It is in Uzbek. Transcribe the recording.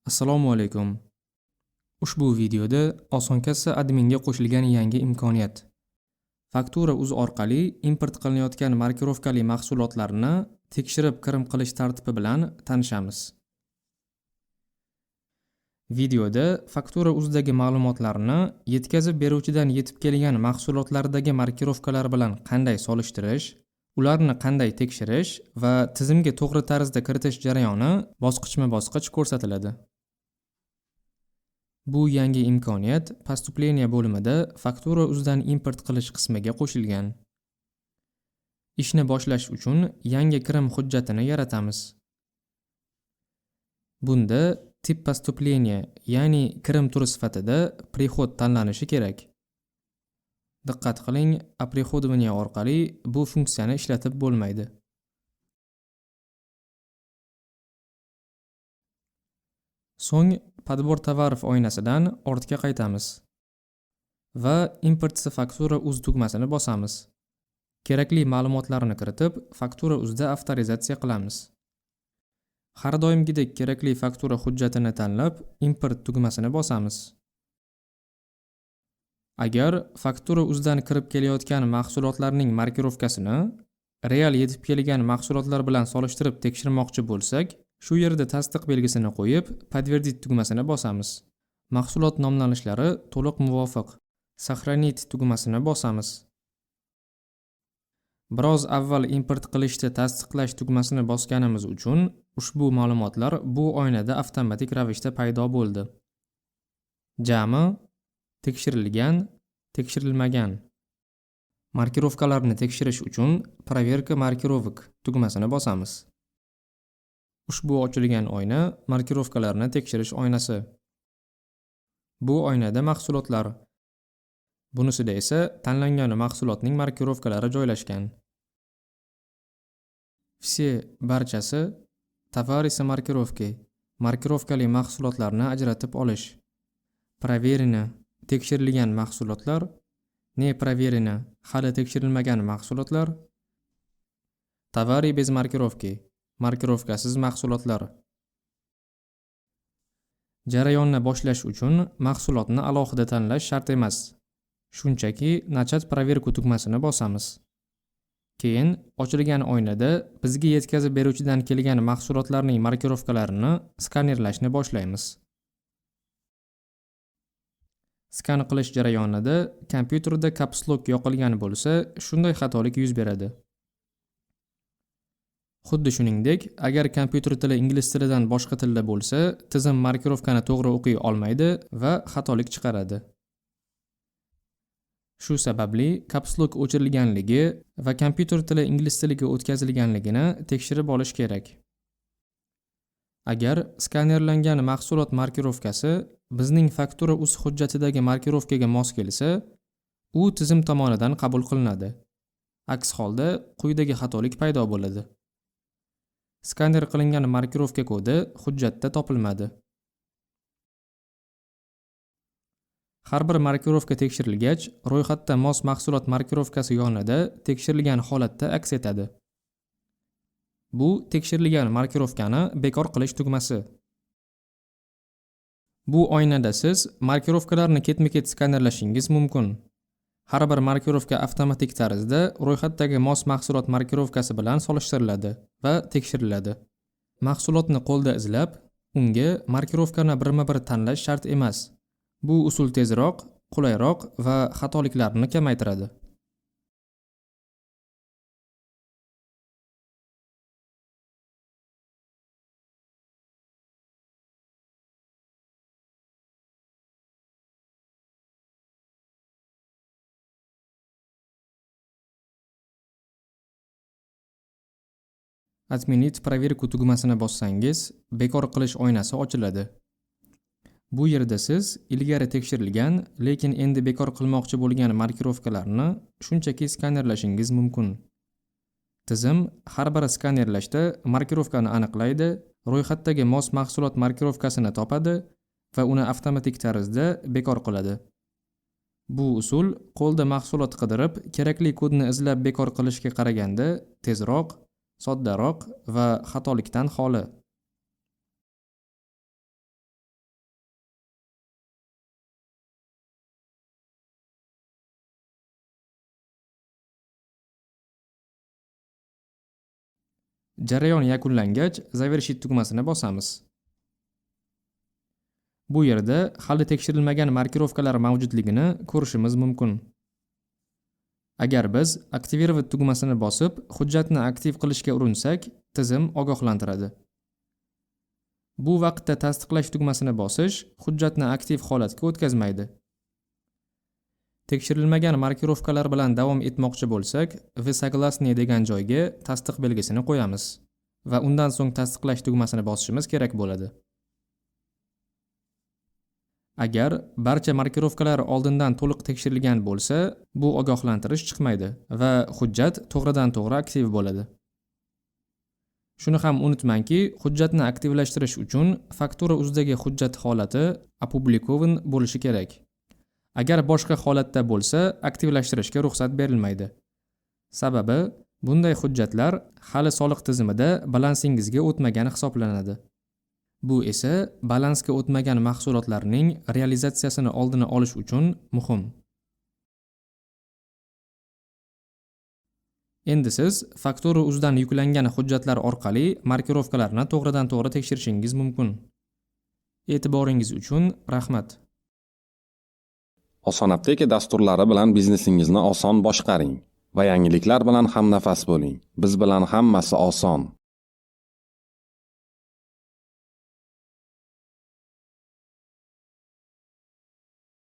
Assalomu alaykum. Ushbu videoda Oson-kassa adminga qo'shilgan yangi imkoniyat. Faktura.uz orqali import qilinayotgan markirovkali mahsulotlarni tekshirib kirim qilish tartibi bilan tanishamiz. Videoda Faktura.uzdagi ma'lumotlarni yetkazib beruvchidan yetib kelgan mahsulotlardagi markirovkalar bilan qanday solishtirish, ularni qanday tekshirish va tizimga to'g'ri tarzda kiritish jarayoni bosqichma-bosqich ko'rsatiladi. Bu yangi imkoniyat Поступление bo'limida Faktura.uzdan import qilish qismiga qo'shilgan. Ishni boshlash uchun yangi kirim hujjatini yaratamiz. Bunda тип поступления, ya'ni kirim turi sifatida приход tanlanishi kerak. Diqqat qiling, оприходование orqali bu funksiyani ishlatib bo'lmaydi. So'ng Подбор товаров oynasidan ortga qaytamiz va Import с Faktura.uz tugmasini bosamiz. Kerakli ma'lumotlarni kiritib, Faktura.uzda avtorizatsiya qilamiz. Har doimgidek kerakli faktura hujjatini tanlab, Import tugmasini bosamiz. Agar Faktura.uzdan kirib kelayotgan mahsulotlarning markirovkasini real yetib kelgan mahsulotlar bilan solishtirib tekshirmoqchi bo'lsak, shu yerda tasdiq belgisini qo'yib, Подтвердить tugmasini bosamiz. Mahsulot nomlanishlari to'liq muvofiq. Сохранить tugmasini bosamiz. Biroz avval import qilishda tasdiqlash tugmasini bosganimiz uchun ushbu ma'lumotlar bu oynada avtomatik ravishda paydo bo'ldi. Jami tekshirilgan, tekshirilmagan. Markirovkalarni tekshirish uchun Проверка маркировок tugmasini bosamiz. Ushbu ochilgan oyna markirovkalarni tekshirish oynasi. Bu oynada mahsulotlar, bunisida esa tanlangan mahsulotning markirovkalari joylashgan. Все barchasi, товары с маркировкой markirovkali mahsulotlarni ajratib olish. Проверено tekshirilgan mahsulotlar, не проверено hali tekshirilmagan mahsulotlar, товары без маркировки markirovkasiz mahsulotlar. Jarayonni boshlash uchun mahsulotni alohida tanlash shart emas. Shunchaki Начать проверку tugmasini bosamiz. Keyin ochilgan oynada bizga yetkazib beruvchidan kelgan mahsulotlarning markirovkalarini skanerlashni boshlaymiz. Skan qilish jarayonida kompyuterda Caps Lock yoqilgan bo'lsa, shunday xatolik yuz beradi. Xuddi shuningdek, agar kompyuter tili ingliz tilidan boshqa tilda bo'lsa, tizim markirovkani to'g'ri o'qiy olmaydi va xatolik chiqaradi. Shu sababli Caps Lock o'chirilganligi va kompyuter tili ingliz tiliga o'tkazilganligini tekshirib olish kerak. Agar skanerlangan mahsulot markirovkasi bizning Faktura.uz hujjatidagi markirovkaga mos kelsa, u tizim tomonidan qabul qilinadi. Aks holda quyidagi xatolik paydo bo'ladi. Skaner qilingan markirovka kodi hujjatda topilmadi. Har bir markirovka tekshirilgach, ro'yxatda mos mahsulot markirovkasi yonida tekshirilgan holatda aks etadi. Bu tekshirilgan markirovkani bekor qilish tugmasi. Bu oynada siz markirovkalarni ketma-ket skanerlashingiz mumkin. Har bir markirovka avtomatik tarzda ro'yxatdagi mos mahsulot markirovkasi bilan solishtiriladi va tekshiriladi. Mahsulotni qo'lda izlab, unga markirovkani birma-bir tanlash shart emas. Bu usul tezroq, qulayroq va xatoliklarni kamaytiradi. Отменить проверку tugmasini bossangiz, bekor qilish oynasi ochiladi. Bu yerda siz ilgari tekshirilgan, lekin endi bekor qilmoqchi bo'lgan markirovkalarni shunchaki skanerlashingiz mumkin. Tizim har bir skanerlashda markirovkani aniqlaydi, ro'yxatdagi mos mahsulot markirovkasini topadi va uni avtomatik tarzda bekor qiladi. Bu usul qo'lda mahsulot qidirib, kerakli kodni izlab bekor qilishga qaraganda tezroq, soddaroq va xatolikdan xoli. Jarayon yakunlangach, "Завершить" tugmasini bosamiz. Bu yerda hali tekshirilmagan markirovkalar mavjudligini ko'rishimiz mumkin. Agar biz "Активировать" tugmasini bosib, hujjatni aktiv qilishga urinsak, tizim ogohlantiradi. Bu vaqtda tasdiqlash tugmasini bosish hujjatni aktiv holatga o'tkazmaydi. Tekshirilmagan markirovkalar bilan davom etmoqchi bo'lsak, "Вы согласны" degan joyga tasdiq belgisini qo'yamiz va undan so'ng tasdiqlash tugmasini bosishimiz kerak bo'ladi. Agar barcha markirovkalar oldindan to'liq tekshirilgan bo'lsa, bu ogohlantirish chiqmaydi va hujjat to'g'ridan-to'g'ri aktiv bo'ladi. Shuni ham unutmangki, hujjatni aktivlashtirish uchun Faktura uzdagi hujjat holati "Опубликован" bo'lishi kerak. Agar boshqa holatda bo'lsa, aktivlashtirishga ruxsat berilmaydi. Sababi, bunday hujjatlar hali soliq tizimida balansingizga o'tmagani hisoblanadi. Bu esa balansga o'tmagan mahsulotlarning realizatsiyasini oldini olish uchun muhim. Endi siz Faktura uzdan yuklangan hujjatlar orqali markirovkalarni to'g'ridan-to'g'ri tekshirishingiz mumkin. E'tiboringiz uchun rahmat. Oson Apteka dasturlari bilan biznesingizni oson boshqaring va yangiliklar bilan hamnafas bo'ling. Biz bilan hammasi oson.